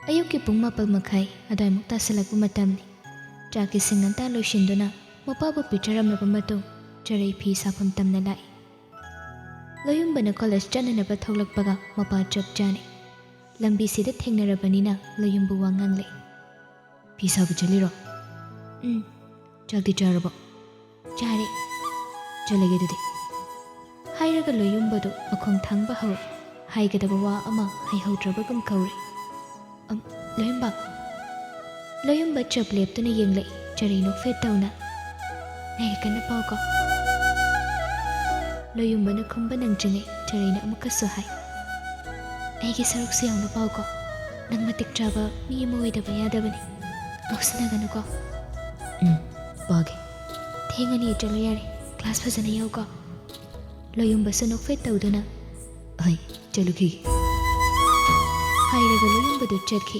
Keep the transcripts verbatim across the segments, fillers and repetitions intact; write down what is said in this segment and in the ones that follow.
ꯑꯌꯨꯛꯀꯤ ꯄꯨꯡ ꯃꯥꯄꯜ ꯃꯈꯥꯏ ꯑꯗꯨꯋꯥꯏꯃꯨꯛ ꯇꯥꯁꯤꯜꯂꯛꯄ ꯃꯇꯝꯅꯤ꯫ ꯆꯥꯛ ꯏꯁꯤꯡ ꯉꯟꯇꯥ ꯂꯣꯏꯁꯤꯟꯗꯨꯅ ꯃꯄꯥꯕꯨ ꯄꯤꯖꯔꯝꯂꯕ ꯃꯇꯨꯡ ꯆꯔꯩ ꯐꯤ ꯁꯥꯐꯝ ꯇꯝꯅ ꯂꯥꯛꯏ꯫ ꯂꯣꯌꯨꯝꯕꯅ ꯀꯣꯂꯦꯖ ꯆꯠꯅꯅꯕ ꯊꯣꯛꯂꯛꯄꯒ ꯃꯄꯥ ꯆꯞ ꯆꯥꯅꯩ꯫ ꯂꯝꯕꯤꯁꯤꯗ ꯊꯦꯡꯅꯔꯕꯅꯤꯅ ꯂꯣꯌꯨꯝꯕꯨ ꯋꯥ ꯉꯥꯡꯂꯛꯏ꯫ "ꯐꯤ ꯁꯥꯕ ꯆꯠꯂꯤꯔꯣ?" "ꯎꯝ꯫ ꯆꯥꯛꯇꯤ ꯆꯥꯔꯕꯣ?" "ꯆꯥꯔꯦ꯫" "ꯆꯠꯂꯒꯦ ꯑꯗꯨꯗꯤ꯫" ꯍꯥꯏꯔꯒ ꯂꯣꯌꯨꯝꯕꯗꯨ ꯃꯈꯣꯡ ꯊꯥꯡꯕ ꯍꯧꯔꯦ꯫ ꯍꯥꯏꯒꯗꯕ ꯋꯥ ꯑꯃ ꯍꯩꯍꯧꯗ꯭ꯔꯕꯒꯨꯝ ꯀꯧꯔꯦ꯫ "ꯑꯝ, ꯂꯣꯌꯨꯝꯕ꯫" ꯂꯣꯌꯨꯝꯕ ꯆꯞ ꯂꯦꯞꯇꯨꯅ ꯌꯦꯡꯂꯛꯏ, ꯆꯔꯩ ꯅꯣꯛꯐꯦꯠ ꯇꯧꯅ꯫ "ꯂꯥꯏꯔꯤꯛ ꯀꯟꯅ ꯄꯥꯎꯀꯣ꯫" ꯂꯣꯌꯨꯝꯕꯅ ꯈꯨꯝꯕ ꯅꯪꯗ꯭ꯔꯤꯉꯩ ꯆꯔꯩꯅ ꯑꯃꯨꯛꯀꯁꯨ ꯍꯥꯏ, "ꯑꯩꯒꯤ ꯁꯔꯨꯛꯁꯨ ꯌꯥꯎꯅ ꯄꯥꯎꯀꯣ꯫ ꯅꯪ ꯃꯇꯤꯛ ꯆꯥꯕ ꯃꯤ ꯑꯃ ꯑꯣꯏꯗꯕ ꯌꯥꯗꯕꯅꯤ꯫ ꯉꯥꯎꯁꯤꯟꯅꯒꯅꯨꯀꯣ꯫" "ꯎꯝ, ꯄꯥꯒꯦ꯫" "ꯊꯦꯡꯉꯅꯤ, ꯆꯠꯂꯣ ꯌꯥꯔꯦ꯫ ꯀ꯭ꯂꯥꯁ ꯐꯖꯅ ꯌꯥꯎꯀꯣ꯫" ꯂꯣꯌꯨꯝꯕꯁꯨ ꯅꯣꯛꯐꯦꯠ ꯇꯧꯗꯨꯅ, "ꯍꯣꯏ, ꯆꯠꯂꯨꯈꯤꯒꯦ꯫" ꯍꯥꯏꯔꯒ ꯂꯣꯌꯨꯝꯕꯗꯨ ꯆꯠꯈꯤ꯫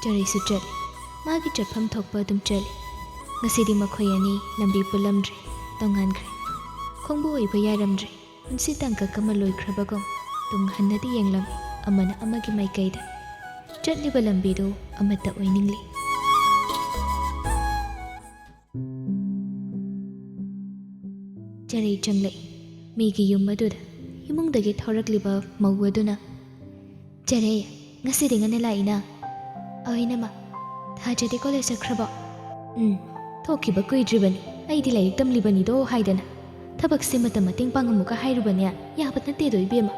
ꯆꯔꯩꯁꯨ ꯆꯠꯂꯤ꯫ ꯃꯥꯒꯤ ꯆꯠꯐꯝ ꯊꯣꯛꯄ ꯑꯗꯨꯝ ꯆꯠꯂꯤ꯫ ꯉꯁꯤꯗꯤ ꯃꯈꯣꯏ ꯑꯅꯤ ꯂꯝꯕꯤ ꯄꯨꯜꯂꯝꯗ꯭ꯔꯦ, ꯇꯣꯉꯥꯟꯈ꯭ꯔꯦ꯫ ꯈꯣꯡꯕꯨ ꯑꯣꯏꯕ ꯌꯥꯔꯝꯗ꯭ꯔꯦ꯫ ꯄꯨꯟꯁꯤ ꯇꯥꯡꯀꯛ ꯑꯃ ꯂꯣꯏꯈ꯭ꯔꯕꯒꯨꯝ ꯇꯨꯡ ꯍꯟꯅꯗꯤ ꯌꯦꯡꯂꯝꯃꯤ ꯑꯃꯅ ꯑꯃꯒꯤ ꯃꯥꯏꯀꯩꯗ꯫ ꯆꯠꯂꯤꯕ ꯂꯝꯕꯤꯗꯨ ꯑꯃꯠꯇ ꯑꯣꯏꯅꯤꯡꯂꯤ꯫ ꯆꯔꯩ ꯆꯪꯂꯛꯏ꯫ ꯃꯤꯒꯤ ꯌꯨꯝ ꯑꯗꯨꯗ ꯏꯃꯨꯡꯗꯒꯤ ꯊꯣꯔꯛꯂꯤꯕ ꯃꯧ ꯑꯗꯨꯅ, "ꯆꯔꯩ, ꯉꯁꯤꯗꯤ ꯉꯟꯅ ꯂꯥꯛꯏꯅ?" "ꯑꯧ, ꯏꯅꯝꯃ꯫ ꯊꯥꯖꯗꯤ ꯀꯣꯂꯦꯖ ꯆꯠꯈ꯭ꯔꯕꯣ?" "ꯎꯝ, ꯊꯣꯛꯈꯤꯕ ꯀꯨꯏꯗ꯭ꯔꯤꯕꯅꯤ꯫ ꯑꯩꯗꯤ ꯂꯥꯏꯔꯤꯛ ꯇꯝꯂꯤꯕꯅꯤꯗꯣ ꯍꯥꯏꯗꯅ꯫ ꯊꯕꯛꯁꯦ ꯃꯇꯝ ꯃꯇꯦꯡ ꯄꯥꯡꯉꯝꯃꯨꯒ ꯍꯥꯏꯔꯨꯕꯅꯦ, ꯌꯥꯕ ꯅꯠꯇꯦꯗꯣ, ꯏꯕꯦꯝꯃ꯫"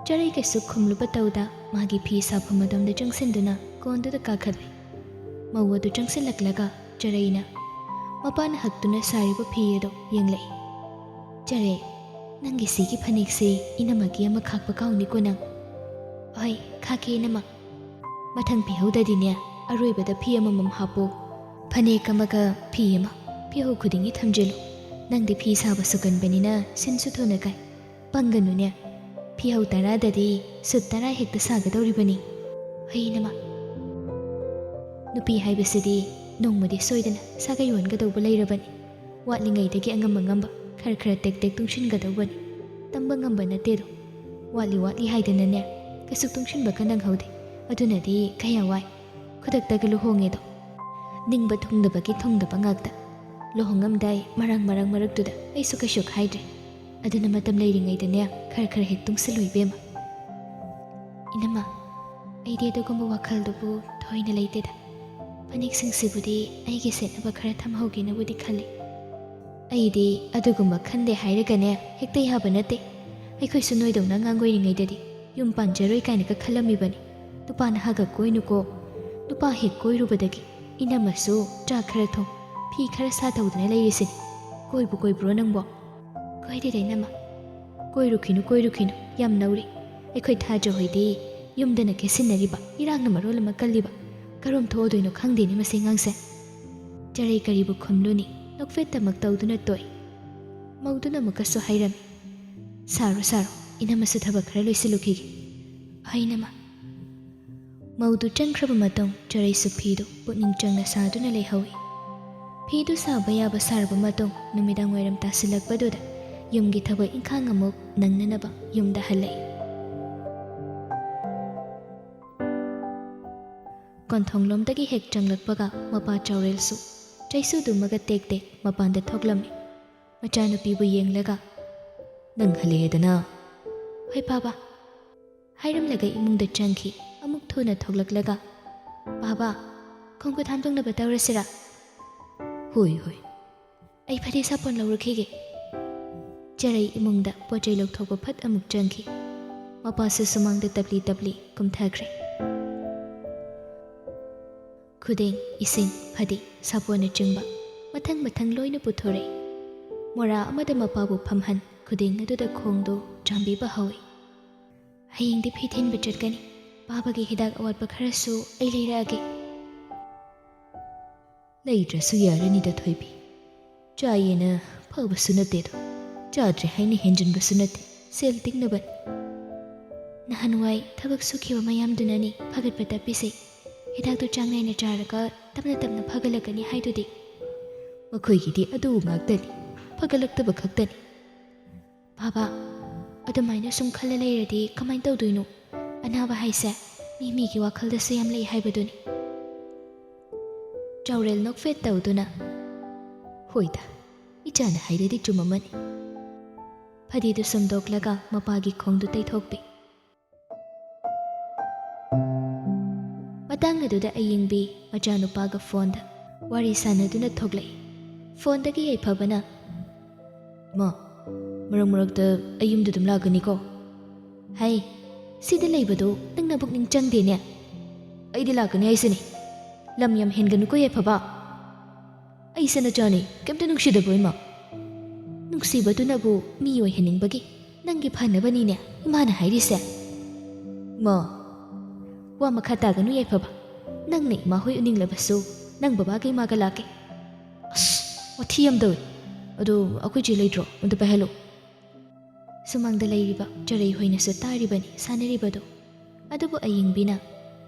ꯆꯔꯩ ꯀꯩꯁꯨ ꯈꯨꯝꯂꯨꯕ ꯇꯧꯗ ꯃꯥꯒꯤ ꯐꯤ ꯁꯥꯐꯝ ꯑꯗꯣꯝꯗ ꯆꯪꯁꯤꯟꯗꯨꯅ ꯀꯣꯟꯗꯨꯗ ꯀꯥꯈꯠꯂꯦ꯫ ꯃꯧ ꯑꯗꯨ ꯆꯪꯁꯤꯜꯂꯛꯂꯒ ꯆꯔꯩꯅ ꯃꯄꯥꯅ ꯍꯛꯇꯨꯅ ꯁꯥꯔꯤꯕ ꯐꯤ ꯑꯗꯨ ꯌꯦꯡꯂꯛꯏ꯫ "ꯆꯔꯩ, ꯅꯪꯒꯤ ꯁꯤꯒꯤ ꯐꯅꯦꯛꯁꯦ ꯏꯅꯝꯃꯒꯤ ꯑꯃ ꯈꯥꯛꯄ ꯀꯥꯎꯅꯤꯀꯣ ꯅꯪ꯫" "ꯍꯣꯏ, ꯈꯥꯛꯀꯦ ꯏꯅꯝꯃ꯫ ꯃꯊꯪ ꯐꯤꯍꯧꯗꯗꯤꯅꯦ, ꯑꯔꯣꯏꯕꯗ ꯐꯤ ꯑꯃꯃꯝ ꯍꯥꯞꯄꯣ꯫ ꯐꯅꯦꯛ ꯑꯃꯒ ꯐꯤ ꯑꯃ ꯐꯤꯍꯧ ꯈꯨꯗꯤꯡꯒꯤ ꯊꯝꯖꯤꯜꯂꯨ꯫ ꯅꯪꯗꯤ ꯐꯤ ꯁꯥꯕꯁꯨ ꯀꯟꯕꯅꯤꯅ ꯁꯤꯟꯁꯨ ꯊꯨꯅ ꯀꯥꯏ꯫ ꯄꯪꯒꯅꯨꯅꯦ, ꯐꯤꯍꯧ ꯇꯔꯥꯗꯗꯤ ꯁꯨꯠ ꯇꯔꯥ ꯍꯦꯛꯇ ꯁꯥꯒꯗꯧꯔꯤꯕꯅꯤ꯫" "ꯍꯣꯏ ꯏꯅꯝꯃ꯫ ꯅꯨꯄꯤ ꯍꯥꯏꯕꯁꯤꯗꯤ ꯅꯣꯡꯃꯗꯤ ꯁꯣꯏꯗꯅ ꯁꯥꯒꯩ ꯑꯣꯟꯒꯗꯧꯕ ꯂꯩꯔꯕꯅꯤ꯫ ꯋꯥꯠꯂꯤꯉꯩꯗꯒꯤ ꯑꯉꯝ ꯑꯉꯝꯕ ꯈꯔ ꯈꯔ ꯇꯦꯛ ꯇꯦꯛ ꯇꯨꯡꯁꯤꯟꯒꯗꯧꯕꯅꯤ꯫ ꯇꯝꯕ ꯉꯝꯕ ꯅꯠꯇꯦꯗꯣ꯫ ꯋꯥꯠꯂꯤ ꯋꯥꯠꯂꯤ ꯍꯥꯏꯗꯅꯅꯦ, ꯀꯩꯁꯨ ꯇꯨꯡꯁꯤꯟꯕꯒ ꯅꯪꯍꯧꯗꯦ꯫ ꯑꯗꯨꯅꯗꯤ ꯀꯌꯥ ꯋꯥꯏ꯫ ꯈꯨꯗꯛꯇꯒ ꯂꯨꯍꯣꯡꯉꯦꯗꯣ꯫ ꯅꯤꯡꯕ ꯊꯨꯡꯗꯕꯒꯤ ꯊꯨꯡꯗꯕ ꯉꯥꯛꯇ꯫ ꯂꯨꯍꯣꯡꯉꯝꯗꯥꯏ ꯃꯔꯥꯡ ꯃꯔꯥꯡ ꯃꯔꯛꯇꯨꯗ ꯑꯩꯁꯨ ꯀꯩꯁꯨ ꯈꯥꯏꯗ꯭ꯔꯦ꯫ ꯑꯗꯨꯅ ꯃꯇꯝ ꯂꯩꯔꯤꯉꯩꯗꯅꯦ, ꯈꯔ ꯈꯔ ꯍꯦꯛ ꯇꯨꯡꯁꯤꯜꯂꯨ ꯏꯕꯦꯝꯃ꯫ ꯏꯅꯝꯃ, ꯑꯩꯗꯤ ꯑꯗꯨꯒꯨꯝꯕ ꯋꯥꯈꯜꯗꯨꯕꯨ ꯊꯣꯏꯅ ꯂꯩꯇꯦꯗ꯫ ꯐꯅꯦꯛꯁꯤꯡꯁꯤꯕꯨꯗꯤ ꯑꯩꯒꯤ ꯁꯦꯠꯅꯕ ꯈꯔ ꯊꯝꯍꯧꯒꯦꯅꯕꯨꯗꯤ ꯈꯜꯂꯤ꯫ ꯑꯩꯗꯤ ꯑꯗꯨꯒꯨꯝꯕ ꯈꯟꯗꯦ ꯍꯥꯏꯔꯒꯅꯦ, ꯍꯦꯛꯇ ꯌꯥꯕ ꯅꯠꯇꯦ꯫ ꯑꯩꯈꯣꯏꯁꯨ ꯅꯣꯏꯗꯧꯅ ꯑꯉꯥꯡ ꯑꯣꯏꯔꯤꯉꯩꯗꯗꯤ ꯌꯨꯝ ꯄꯥꯟꯖꯔꯣꯏ ꯀꯥꯏꯅꯒ ꯈꯜꯂꯝꯃꯤꯕꯅꯤ꯫ ꯅꯨꯄꯥ ꯅꯍꯥꯒ ꯀꯣꯏꯅꯨꯀꯣ꯫ ꯅꯨꯄꯥ ꯍꯦꯛ ꯀꯣꯏꯔꯨꯕꯗꯒꯤ ꯏꯅꯝꯃꯁꯨ ꯆꯥꯛ ꯈꯔ ꯊꯣꯡ, ꯐꯤ ꯈꯔ ꯁꯥ ꯇꯧꯗꯅ ꯂꯩꯔꯤꯁꯤꯅꯤ꯫ ꯀꯣꯏꯕꯨ ꯀꯣꯏꯕ꯭ꯔꯣ ꯅꯪꯕꯣ? ꯀꯣꯏꯗꯦꯗ ꯏꯅꯝꯃ꯫ ꯀꯣꯏꯔꯨꯈꯤꯅꯨ, ꯀꯣꯏꯔꯨꯈꯤꯅꯨ, ꯌꯥꯝ ꯅꯧꯔꯤ꯫ ꯑꯩꯈꯣꯏ ꯊꯥꯖ ꯍꯣꯏꯗꯤ ꯌꯨꯝꯗꯅ ꯀꯦꯁꯤꯟꯅꯔꯤꯕ, ꯏꯔꯥꯡꯅ ꯃꯔꯣꯜ ꯑꯃ ꯀꯜꯂꯤꯕ꯫ ꯀꯔꯣꯝ ꯊꯣꯛꯑꯗꯣꯏꯅꯣ ꯈꯪꯗꯦꯅꯦ ꯃꯁꯤ ꯑꯉꯥꯡꯁꯦ꯫ ꯆꯔꯩ ꯀꯔꯤꯕꯨ ꯈꯨꯝꯂꯨꯅꯤ, ꯅꯣꯛꯐꯦꯠꯇꯃꯛ ꯇꯧꯗꯨꯅ ꯇꯣꯛꯏ꯫ ꯃꯧꯗꯨꯅ ꯑꯃꯨꯛꯀꯁꯨ ꯍꯥꯏꯔꯝꯃꯤ, "ꯁꯥꯔꯣ, ꯁꯥꯔꯣ, ꯏꯅꯝꯃꯁꯨ ꯊꯕꯛ ꯈꯔ ꯂꯣꯏꯁꯤꯜꯂꯨꯈꯤꯒꯦ"꯫ "ꯍꯣꯏ ꯏꯅꯝꯃ"꯫ ꯃꯧꯗꯨ ꯆꯪꯈ꯭ꯔꯕ ꯃꯇꯨꯡ ꯆꯔꯩꯁꯨ ꯐꯤꯗꯨ ꯄꯨꯛꯅꯤꯡ ꯆꯪꯅ ꯁꯥꯗꯨꯅ ꯂꯩꯍꯧꯏ꯫ ꯐꯤꯗꯨ ꯁꯥꯕ ꯌꯥꯕ ꯁꯥꯔꯕ ꯃꯇꯨꯡ ꯅꯨꯃꯤꯗꯥꯡ ꯋꯥꯏꯔꯝ ꯇꯥꯁꯤꯜꯂꯛꯄꯗꯨꯗ ꯌꯨꯝꯒꯤ ꯊꯕꯛ ꯏꯪꯈꯥꯡ ꯑꯃꯨꯛ ꯅꯪꯅꯅꯕ ꯌꯨꯝꯗ ꯍꯜꯂꯛꯏ꯫ ꯀꯣꯟꯊꯣꯡꯂꯣꯝꯗꯒꯤ ꯍꯦꯛ ꯆꯪꯂꯛꯄꯒ ꯃꯄꯥ ꯆꯥꯎꯔꯦꯜꯁꯨ ꯆꯩꯁꯨꯗꯨꯃꯒ ꯇꯦꯛ ꯇꯦꯛ ꯃꯄꯥꯟꯗ ꯊꯣꯛꯂꯝꯃꯤ꯫ ꯃꯆꯥꯅꯨꯄꯤꯕꯨ ꯌꯦꯡꯂꯒ, "ꯅꯪ ꯍꯜꯂꯛꯑꯦꯗꯅ?" "ꯍꯣꯏ ꯄꯥꯕ"꯫ ꯍꯥꯏꯔꯝꯂꯒ ꯏꯃꯨꯡꯗ ꯆꯪꯈꯤ꯫ ꯑꯃꯨꯛ ꯊꯨꯅ ꯊꯣꯛꯂꯛꯂꯒ, "ꯄꯥꯕ, ꯈꯣꯡ ꯈꯨꯠ ꯍꯥꯝꯗꯣꯛꯅꯕ ꯇꯧꯔꯁꯤꯔꯥ?" "ꯍꯣꯏ, ꯍꯣꯏ"꯫ "ꯑꯩ ꯐꯗꯤ ꯁꯥꯄꯣꯟ ꯂꯧꯔꯨꯈꯤꯒꯦ"꯫ ꯆꯔꯩ ꯏꯃꯨꯡꯗ ꯄꯣꯠ ꯆꯩ ꯂꯧꯊꯣꯛꯄ ꯐꯠ ꯑꯃꯨꯛ ꯆꯪꯈꯤ꯫ ꯃꯄꯥꯁꯨ ꯁꯨꯃꯥꯡꯗ ꯇꯞꯂꯤ ꯇꯞꯂꯤ ꯀꯨꯝꯊꯈ꯭ꯔꯦ꯫ ꯈꯨꯗꯦꯡ, ꯏꯁꯤꯡ, ꯐꯗꯤ, ꯁꯥꯄꯣꯟꯅꯆꯤꯡꯕ ꯃꯊꯪ ꯃꯊꯪ ꯂꯣꯏꯅ ꯄꯨꯊꯣꯔꯛꯏ꯫ ꯃꯣꯔꯥ ꯑꯃꯗ ꯃꯄꯥꯕꯨ ꯐꯝꯍꯟ, ꯈꯨꯗꯦꯡ ꯑꯗꯨꯗ ꯈꯣꯡꯗꯨ ꯆꯥꯝꯕꯤꯕ ꯍꯧꯏ꯫ "ꯍꯌꯦꯡꯗꯤ ꯐꯤ ꯊꯤꯟꯕ ꯆꯠꯀꯅꯤ꯫ ꯄꯥꯕꯒꯤ ꯍꯤꯗꯥꯛ ꯑꯋꯥꯠꯄ ꯈꯔꯁꯨ ꯑꯩ ꯂꯩꯔꯛꯑꯒꯦ"꯫ "ꯂꯩꯗ꯭ꯔꯁꯨ ꯌꯥꯔꯅꯤꯗ ꯊꯣꯏꯕꯤ꯫ ꯆꯥꯏꯌꯦꯅ ꯐꯕꯁꯨ ꯅꯠꯇꯦꯗꯣ꯫ ꯆꯥꯗ꯭ꯔꯦ ꯍꯥꯏꯅ ꯍꯦꯟꯖꯤꯟꯕꯁꯨ ꯅꯠꯇꯦ꯫ ꯁꯦꯜ ꯇꯤꯡꯅꯕꯅꯤ"꯫ "ꯅꯍꯥꯟꯋꯥꯏ ꯊꯕꯛ ꯁꯨꯈꯤꯕ ꯃꯌꯥꯝꯗꯨꯅꯅꯤ ꯐꯒꯠꯄ ꯇꯞꯄꯤꯁꯦ꯫ ꯍꯤꯗꯥꯛꯇꯨ ꯆꯥꯡ ꯅꯥꯏꯅ ꯆꯥꯔꯒ ꯇꯞꯅ ꯇꯞꯅ ꯐꯒꯠꯂꯛꯀꯅꯤ ꯍꯥꯏꯗꯨꯗꯤ"꯫ "ꯃꯈꯣꯏꯒꯤꯗꯤ ꯑꯗꯨ ꯉꯥꯛꯇꯅꯤ, ꯐꯒꯠꯂꯛꯇꯕ ꯈꯛꯇꯅꯤ"꯫ "ꯕꯥꯕꯥ, ꯑꯗꯨꯃꯥꯏꯅ ꯁꯨꯝ ꯈꯜꯂ ꯂꯩꯔꯗꯤ ꯀꯃꯥꯏꯅ ꯇꯧꯗꯣꯏꯅꯣ? ꯑꯅꯥꯕ ꯍꯥꯏꯁꯦ ꯃꯤ ꯃꯤꯒꯤ ꯋꯥꯈꯜꯗꯁꯨ ꯌꯥꯝ ꯂꯩ ꯍꯥꯏꯕꯗꯨꯅꯤ꯫ ꯆꯥꯎꯔꯦꯜ ꯅꯣꯛꯐꯦꯠ ꯇꯧꯗꯨꯅ, "ꯍꯣꯏꯗ, ꯏꯆꯥꯅ ꯍꯥꯏꯔꯗꯤ ꯆꯨꯝꯃꯝꯃꯅꯤ"꯫ ꯐꯗꯤꯗꯨ ꯁꯨꯝꯗꯣꯛꯂꯒ ꯃꯄꯥꯒꯤ ꯈꯣꯡꯗꯨ ꯇꯩꯊꯣꯛꯄꯤ꯫ ꯃꯇꯥꯡ ꯑꯗꯨꯗ ꯑꯌꯤꯡꯕꯤ ꯃꯆꯥꯅꯨꯄꯥꯒ ꯐꯣꯟꯗ ꯋꯥꯔꯤ ꯁꯥꯟꯅꯗꯨꯅ ꯊꯣꯛꯂꯛꯏ꯫ ꯐꯣꯟꯗꯒꯤ ꯌꯥꯏꯐꯕꯅ, "ꯏꯃꯥ, ꯃꯔꯛ ꯃꯔꯛꯇ ꯑꯩ ꯌꯨꯝꯗ ꯑꯗꯨꯝ ꯂꯥꯛꯀꯅꯤꯀꯣ?" "ꯍꯩ, ꯁꯤꯗ ꯂꯩꯕꯗꯣ ꯅꯪ ꯅꯕꯨꯛꯅꯤꯡ ꯆꯪꯗꯦꯅꯦ?" "ꯑꯩꯗꯤ ꯂꯥꯛꯀꯅꯤ ꯍꯥꯏꯁꯤꯅꯤ꯫ ꯂꯝ ꯌꯥꯝ ꯍꯦꯟꯒꯅꯨꯀꯣ ꯌꯥꯏꯐꯕ꯫ ꯑꯩꯁꯦ ꯅꯆꯥꯅꯤ, ꯀꯩꯝꯇ ꯅꯨꯡꯁꯤꯗꯕ꯭ꯔꯣ ꯏꯃꯥ?" "ꯅꯨꯡꯁꯤꯕꯗꯨꯅꯕꯨ ꯃꯤ ꯑꯣꯏꯍꯟꯅꯤꯡꯕꯒꯤ ꯅꯪꯒꯤ ꯐꯅꯕꯅꯤꯅꯦ ꯏꯃꯥꯅ ꯍꯥꯏꯔꯤꯁꯦ"꯫ "ꯏꯃꯥ, ꯋꯥ ꯃꯈꯥ ꯇꯥꯒꯅꯨ ꯌꯥꯏꯐꯕ꯫ ꯅꯪꯅ ꯏꯃꯥ ꯍꯣꯏ ꯎꯅꯤꯡꯂꯕꯁꯨ ꯅꯪ ꯕꯕꯥꯒ ꯏꯃꯥꯒ ꯂꯥꯛꯀꯦ"꯫ "ꯑꯁ, ꯋꯥꯊꯤ ꯌꯥꯝ ꯇꯧꯏ꯫ ꯑꯗꯣ ꯑꯩꯈꯣꯏ ꯆꯦ ꯂꯩꯇ꯭ꯔꯣ? ꯑꯝꯇ ꯄꯥꯏꯍꯜꯂꯨ"꯫ ꯁꯨꯃꯥꯡꯗ ꯂꯩꯔꯤꯕ ꯆꯔꯩ ꯍꯣꯏꯅꯁꯨ ꯇꯥꯔꯤꯕꯅꯤ ꯁꯥꯟꯅꯔꯤꯕꯗꯨ꯫ ꯑꯗꯨꯕꯨ ꯑꯌꯤꯡꯕꯤꯅ,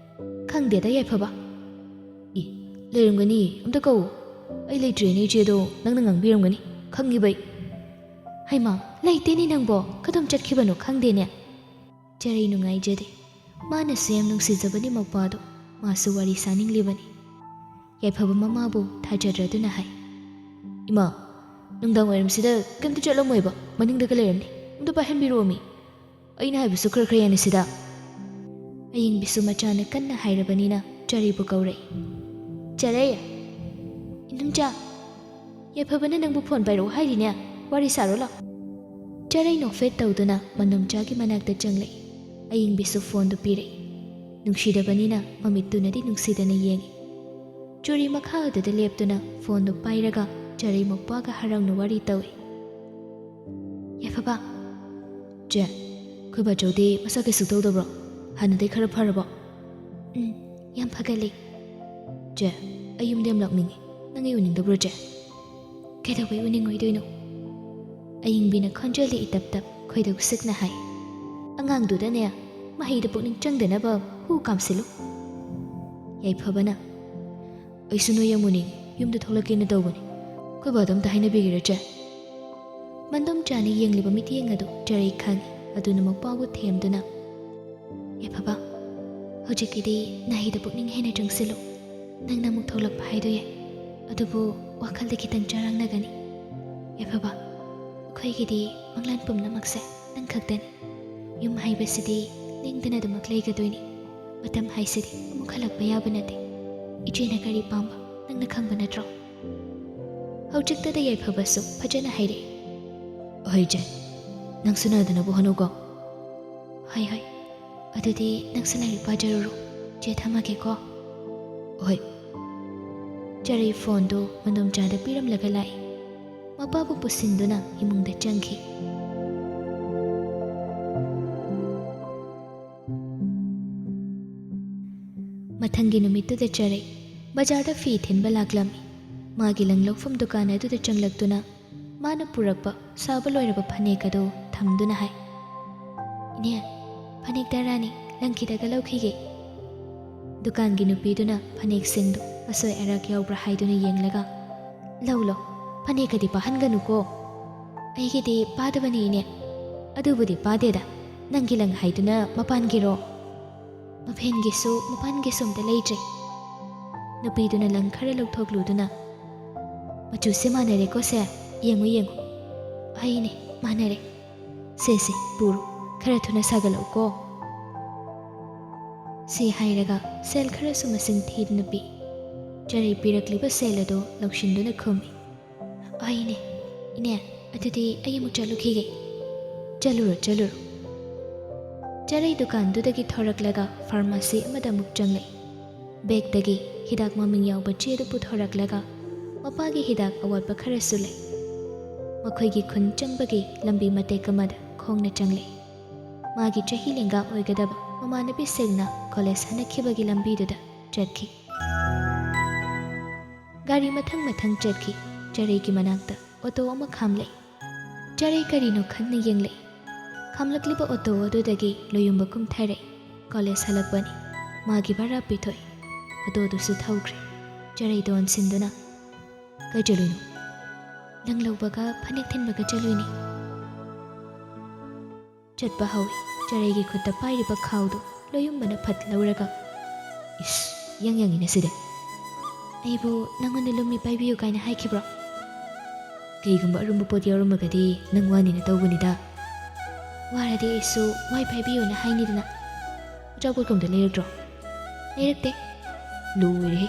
"ꯈꯪꯗꯦꯗ ꯌꯥꯏꯐꯕ"꯫ "ꯏ, ꯂꯩꯔꯝꯒꯅꯤ, ꯑꯝꯇ ꯀꯧ꯫ ꯑꯩ ꯂꯩꯇ꯭ꯔꯦꯅꯦ ꯏꯆꯦꯗꯣ, ꯅꯪꯅ ꯉꯥꯡꯕꯤꯔꯝꯒꯅꯤ, ꯈꯪꯉꯤꯕ ꯑꯩ"꯫ "ꯍꯩꯃꯥ, ꯂꯩꯇꯦꯅꯦ ꯅꯪꯕꯣ, ꯀꯗꯣꯝ ꯆꯠꯈꯤꯕꯅꯣ ꯈꯪꯗꯦꯅꯦ"꯫ ꯆꯔꯩ ꯅꯨꯡꯉꯥꯏꯖꯗꯦ꯫ ꯃꯥꯅꯁꯨ ꯌꯥꯝ ꯅꯨꯡꯁꯤꯖꯕꯅꯤ ꯃꯧꯄ꯭ꯋꯥꯗꯣ, ꯃꯥꯁꯨ ꯋꯥꯔꯤ ꯁꯥꯅꯤꯡꯂꯤꯕꯅꯤ꯫ ꯌꯥꯏꯐꯕ ꯃꯃꯥꯕꯨ ꯊꯥꯖꯗ꯭ꯔꯗꯨꯅ ꯍꯥꯏ, "ꯏꯃꯥ, ꯅꯨꯡꯗꯥꯡ ꯋꯥꯏꯔꯝꯁꯤꯗ ꯀꯩꯝꯇ ꯆꯠꯂꯝꯃꯣꯏꯕ, ꯃꯅꯤꯡꯗꯒ ꯂꯩꯔꯝꯅꯤ, ꯑꯝꯇ ꯄꯥꯏꯍꯟꯕꯤꯔꯛꯑꯣꯃꯤ꯫ ꯑꯩꯅ ꯍꯥꯏꯕꯁꯨ ꯈꯔ ꯈꯔ ꯌꯥꯅꯁꯤꯗ"꯫ ꯑꯌꯤꯡꯕꯤꯁꯨ ꯃꯆꯥꯅ ꯀꯟꯅ ꯍꯥꯏꯔꯕꯅꯤꯅ ꯆꯔꯩꯕꯨ ꯀꯧꯔꯛꯏ꯫ "ꯆꯔꯩ! ꯏꯅꯨꯝꯆꯥ! ꯌꯥꯏꯐꯕꯅ ꯅꯪꯕꯨ ꯐꯣꯟ ꯄꯥꯏꯔꯛꯑꯣ ꯍꯥꯏꯔꯤꯅꯦ, ꯋꯥꯔꯤ ꯁꯥꯔꯣ ꯂꯥꯎ"꯫ ꯆꯔꯩ ꯅꯣꯛꯐꯦꯠ ꯇꯧꯗꯨꯅ ꯃꯅꯨꯝꯆꯥꯒꯤ ꯃꯅꯥꯛꯇ ꯆꯪꯂꯛꯏ꯫ ꯑꯌꯤꯡꯕꯤꯁꯨ ꯐꯣꯟꯗꯨ ꯄꯤꯔꯛꯏ꯫ ꯅꯨꯡꯁꯤꯗꯕꯅꯤꯅ ꯃꯃꯤꯠꯇꯨꯅꯗꯤ ꯅꯨꯡꯁꯤꯗꯅ ꯌꯦꯡꯏ꯫ ꯆꯨꯔꯤ ꯃꯈꯥ ꯑꯗꯨꯗ ꯂꯦꯞꯇꯨꯅ ꯐꯣꯟꯗꯨ ꯄꯥꯏꯔꯒ ꯆꯔꯩ ꯃꯧꯄ꯭ꯋꯥꯒ ꯍꯔꯥꯎꯅ ꯋꯥꯔꯤ ꯇꯧꯏ꯫ "ꯌꯥꯏꯐꯕ"꯫ "ꯆꯦ, ꯑꯩꯈꯣꯏ ꯕꯥꯆꯧꯗꯤ ꯃꯁꯥ ꯀꯩꯁꯨ ꯇꯧꯗꯕ꯭ꯔꯣ? ꯍꯥꯟꯅꯗꯩ ꯈꯔ ꯐꯔꯕꯣ?" "ꯎꯝ, ꯌꯥꯝ ꯐꯒꯠꯂꯦ"꯫ "ꯆꯦ, ꯑꯩ ꯌꯨꯝꯗ ꯌꯥꯝ ꯂꯥꯛꯅꯤꯡꯉꯤ꯫ ꯅꯪ ꯑꯩ ꯎꯅꯤꯡꯗꯕ꯭ꯔꯣ ꯆꯦ?" "ꯀꯩꯗꯧꯕꯩ ꯎꯅꯤꯡꯉꯣꯏꯗꯣꯏꯅꯣ?" ꯑꯌꯤꯡꯕꯤꯅ ꯈꯣꯟꯖꯦꯜꯗꯤ ꯏꯇꯞ ꯇꯞ ꯈꯣꯏꯗꯧ ꯁꯤꯛꯅ ꯍꯥꯏ꯫ "ꯑꯉꯥꯡꯗꯨꯗꯅꯦ, ꯃꯍꯩꯗ ꯄꯨꯛꯅꯤꯡ ꯆꯪꯗꯅꯕ ꯍꯨ ꯀꯥꯝꯁꯤꯜꯂꯨ"꯫ ꯌꯥꯏꯐꯕꯅ, "ꯑꯩꯁꯨ ꯅꯣꯏ ꯌꯥꯝ ꯎꯅꯤꯡꯉꯤ, ꯌꯨꯝꯗ ꯊꯣꯛꯂꯛꯀꯦꯅ ꯇꯧꯕꯅꯤ꯫ ꯑꯩꯈꯣꯏ ꯕꯥꯗ ꯑꯝꯇ ꯍꯥꯏꯅꯕꯤꯒꯦꯔꯥ ꯆꯦ?" ꯃꯟꯗꯣꯝꯆꯥꯅ ꯌꯦꯡꯂꯤꯕ ꯃꯤꯠꯌꯦꯡ ꯑꯗꯨ ꯆꯔꯩ ꯈꯪꯏ꯫ ꯑꯗꯨꯅ ꯃꯧꯄ꯭ꯋꯥꯕꯨ ꯊꯦꯝꯗꯨꯅ, ꯌꯥꯏꯐꯕ, ꯍꯧꯖꯤꯛꯀꯤꯗꯤ ꯅꯥꯍꯩꯗ ꯄꯨꯛꯅꯤꯡ ꯍꯦꯟꯅ ꯆꯪꯁꯤꯜꯂꯨ꯫ ꯅꯪꯅ ꯑꯃꯨꯛ ꯊꯣꯛꯂꯛꯄ ꯍꯥꯏꯗꯣ ꯌꯥꯏ, ꯑꯗꯨꯕꯨ ꯋꯥꯈꯜꯗ ꯈꯤꯇꯪ ꯆꯔꯥꯡꯅꯒꯅꯤ꯫ ꯌꯥꯏꯐꯕ, ꯑꯩꯈꯣꯏꯒꯤꯗꯤ ꯃꯪꯂꯥꯟ ꯄꯨꯝꯅꯃꯛꯁꯦ ꯅꯪ ꯈꯛꯇꯅꯤ꯫ ꯌꯨꯝ ꯍꯥꯏꯕꯁꯤꯗꯤ ꯂꯦꯡꯗꯅ ꯑꯗꯨꯃꯛ ꯂꯩꯒꯗꯣꯏꯅꯤ꯫ ꯃꯇꯝ ꯍꯥꯏꯁꯤꯗꯤ ꯑꯃꯨꯛ ꯍꯜꯂꯛꯄ ꯌꯥꯕ ꯅꯠꯇꯦ꯫ ꯏꯆꯦꯅ ꯀꯔꯤ ꯄꯥꯝꯕ ꯅꯪꯅ ꯈꯪꯕ ꯅꯠꯇ꯭ꯔꯣ? ꯍꯧꯖꯤꯛꯇꯗ ꯌꯥꯏꯐꯕꯁꯨ ꯐꯖꯅ ꯍꯥꯏꯔꯛꯏ꯫ ꯍꯣꯏ ꯏꯆꯦ, ꯅꯪꯁꯨ ꯅꯥꯗꯅꯕ ꯍꯣꯠꯅꯧꯀꯣ꯫ ꯍꯣꯏ ꯍꯣꯏ, ꯑꯗꯨꯗꯤ ꯅꯪꯁꯨ ꯂꯥꯏꯔꯤꯛ ꯄꯥꯖꯔꯨꯔꯣ꯫ ꯆꯦ ꯊꯝꯃꯒꯦꯀꯣ꯫ ꯍꯣꯏ꯫ ꯆꯔꯩ ꯐꯣꯟꯗꯨ ꯃꯟꯗꯣꯝꯆꯥꯗ ꯄꯤꯔꯝꯂꯒ ꯂꯥꯛꯏ꯫ ꯃꯄꯥꯕꯨ ꯄꯨꯁꯤꯟꯗꯨꯅ ꯏꯃꯨꯡꯗ ꯆꯪꯈꯤ꯫ ꯃꯊꯪꯒꯤ ꯅꯨꯃꯤꯠꯇꯨꯗ ꯆꯔꯩ ꯕꯖꯥꯔꯗ ꯐꯤ ꯊꯤꯟꯕ ꯂꯥꯛꯂꯝꯃꯤ꯫ ꯃꯥꯒꯤ ꯂꯪ ꯂꯧꯐꯝ ꯗꯨꯀꯥꯟ ꯑꯗꯨꯗ ꯆꯪꯂꯛꯇꯨꯅ ꯃꯥꯅ ꯄꯨꯔꯛꯄ ꯁꯥꯕ ꯂꯣꯏꯔꯕ ꯐꯅꯦꯛ ꯑꯗꯨ ꯊꯝꯗꯨꯅ ꯍꯥꯏ, "ꯏꯅꯦ, ꯐꯅꯦꯛ ꯇꯔꯥꯅꯤ, ꯂꯪꯈꯤꯗꯒ ꯂꯧꯈꯤꯒꯦ꯫" ꯗꯨꯀꯥꯟꯒꯤ ꯅꯨꯄꯤꯗꯨꯅ ꯐꯅꯦꯛꯁꯤꯡꯗꯨ ꯑꯁꯣꯏ ꯑꯔꯥꯛ ꯌꯥꯎꯕ꯭ꯔꯥ ꯍꯥꯏꯗꯨꯅ ꯌꯦꯡꯂꯒ, "ꯂꯧ ꯂꯧ, ꯐꯅꯦꯛꯀꯗꯤ ꯄꯥꯍꯟꯒꯅꯨꯀꯣ꯫ ꯑꯩꯒꯤꯗꯤ ꯄꯥꯗꯕꯅꯤ ꯏꯅꯦ꯫" "ꯑꯗꯨꯕꯨꯗꯤ ꯄꯥꯗꯦꯗ, ꯅꯪꯒꯤ ꯂꯪ ꯍꯥꯏꯗꯨꯅ ꯃꯄꯥꯟꯒꯤꯔꯣ?" "ꯃꯐꯦꯟꯒꯤꯁꯨ ꯃꯄꯥꯟꯒꯤꯁꯨ ꯑꯝꯇ ꯂꯩꯇ꯭ꯔꯦ꯫" ꯅꯨꯄꯤꯗꯨꯅ ꯂꯪ ꯈꯔ ꯂꯧꯊꯣꯛꯂꯨꯗꯨꯅ, "ꯃꯆꯨꯁꯦ ꯃꯥꯟꯅꯔꯦꯀꯣ ꯁꯦ, ꯌꯦꯡꯉꯨ ꯌꯦꯡꯉꯨ꯫" "ꯍꯣꯏꯅꯦ, ꯃꯥꯟꯅꯔꯦ꯫ ꯁꯦ ꯁꯦ, ꯄꯨꯔꯣ, ꯈꯔ ꯊꯨꯅ ꯁꯥꯒꯠꯂꯛꯎꯀꯣ꯫" ꯁꯤ ꯍꯥꯏꯔꯒ ꯁꯦꯜ ꯈꯔꯁꯨ ꯃꯁꯤꯡ ꯊꯤꯗꯨꯅ ꯄꯤ꯫ ꯆꯔꯩ ꯄꯤꯔꯛꯂꯤꯕ ꯁꯦꯜ ꯑꯗꯨ ꯂꯧꯁꯤꯟꯗꯨꯅ ꯈꯨꯝꯃꯤ, "ꯍꯣꯏꯅꯦ, ꯏꯅꯦ, ꯑꯗꯨꯗꯤ ꯑꯩ ꯑꯃꯨꯛ ꯆꯠꯂꯨꯈꯤꯒꯦ꯫" "ꯆꯠꯂꯨꯔꯣ, ꯆꯠꯂꯨꯔꯣ꯫" ꯆꯔꯩ ꯗꯨꯀꯥꯟꯗꯨꯗꯒꯤ ꯊꯣꯔꯛꯂꯒ ꯐꯥꯔꯃꯥꯁꯤ ꯑꯃꯗ ꯑꯃꯨꯛ ꯆꯪꯂꯛꯏ꯫ ꯕꯦꯒꯇꯒꯤ ꯍꯤꯗꯥꯛ ꯃꯃꯤꯡ ꯌꯥꯎꯕ ꯆꯦꯗꯨ ꯄꯨꯊꯣꯔꯛꯂꯒ ꯃꯄꯥꯒꯤ ꯍꯤꯗꯥꯛ ꯑꯋꯥꯠꯄ ꯈꯔꯁꯨ ꯂꯩ꯫ ꯃꯈꯣꯏꯒꯤ ꯈꯨꯟ ꯆꯪꯕꯒꯤ ꯂꯝꯕꯤ ꯃꯇꯦꯛ ꯑꯃꯗ ꯈꯣꯡꯅ ꯆꯪꯂꯛꯏ꯫ ꯃꯥꯒꯤ ꯆꯍꯤ ꯂꯦꯡꯒꯥ ꯑꯣꯏꯒꯗꯕ ꯃꯃꯥꯟꯅꯕꯤꯁꯤꯡꯅ ꯀꯣꯂꯦꯖ ꯍꯟꯅꯈꯤꯕꯒꯤ ꯂꯝꯕꯤꯗꯨꯗ ꯆꯠꯈꯤ꯫ ꯒꯥꯔꯤ ꯃꯊꯪ ꯃꯊꯪ ꯆꯠꯈꯤ꯫ ꯆꯔꯩꯒꯤ ꯃꯅꯥꯛꯇ ꯑꯣꯇꯣ ꯑꯃ ꯈꯥꯝꯂꯛꯏ꯫ ꯆꯔꯩ ꯀꯔꯤꯅꯣ ꯈꯟꯅ ꯌꯦꯡꯂꯛꯏ꯫ ꯈꯥꯝꯂꯛꯂꯤꯕ ꯑꯣꯇꯣ ꯑꯗꯨꯗꯒꯤ ꯂꯣꯌꯨꯝꯕ ꯀꯨꯝꯊꯔꯛꯏ꯫ ꯀꯣꯂꯦꯖ ꯍꯜꯂꯛꯄꯅꯤ꯫ ꯃꯥꯒꯤ ꯚꯔꯥ ꯄꯤꯊꯣꯛꯏ꯫ ꯑꯣꯇꯣꯗꯨꯁꯨ ꯊꯧꯈ꯭ꯔꯦ꯫ ꯆꯔꯩꯗ ꯑꯣꯟꯁꯤꯟꯗꯨꯅ, "ꯀꯥꯏ ꯆꯠꯂꯨꯏꯅꯣ?" "ꯂꯪ ꯂꯧꯕꯒ ꯐꯅꯦꯛ ꯊꯤꯟꯕꯒ ꯆꯠꯂꯨꯏꯅꯤ꯫" ꯆꯠꯄ ꯍꯧꯏ꯫ ꯆꯔꯩꯒꯤ ꯈꯨꯠꯇ ꯄꯥꯏꯔꯤꯕ ꯈꯥꯎꯗꯨ ꯂꯣꯌꯨꯝꯕꯅ ꯐꯠ ꯂꯧꯔꯒ, "ꯏꯁ, ꯌꯥꯡ ꯌꯥꯡꯉꯤꯅ ꯁꯤꯗꯤ꯫ ꯑꯩꯕꯨ ꯅꯪꯉꯣꯟꯗ ꯂꯨꯝꯃꯤ ꯄꯥꯏꯕꯤꯌꯨ ꯀꯥꯏꯅ ꯍꯥꯏꯈꯤꯕ꯭ꯔꯣ? ꯀꯩꯒꯨꯝꯕ ꯑꯔꯨꯝꯕ ꯄꯣꯠ ꯌꯥꯎꯔꯝꯃꯒꯗꯤ ꯅꯪ ꯋꯥꯅꯤꯅ ꯇꯧꯕꯅꯤꯗ꯫ ꯋꯥꯔꯗꯤ ꯑꯩꯁꯨ ꯋꯥꯏ ꯄꯥꯏꯕꯤꯌꯨꯅ ꯍꯥꯏꯅꯤꯗꯅ꯫ ꯑꯆꯥꯄꯣꯠꯀ ꯑꯝꯇ ꯂꯩꯔꯛꯇ꯭ꯔꯣ?" "ꯂꯩꯔꯛꯇꯦ꯫" "ꯂꯣꯏꯔꯦꯍꯦ꯫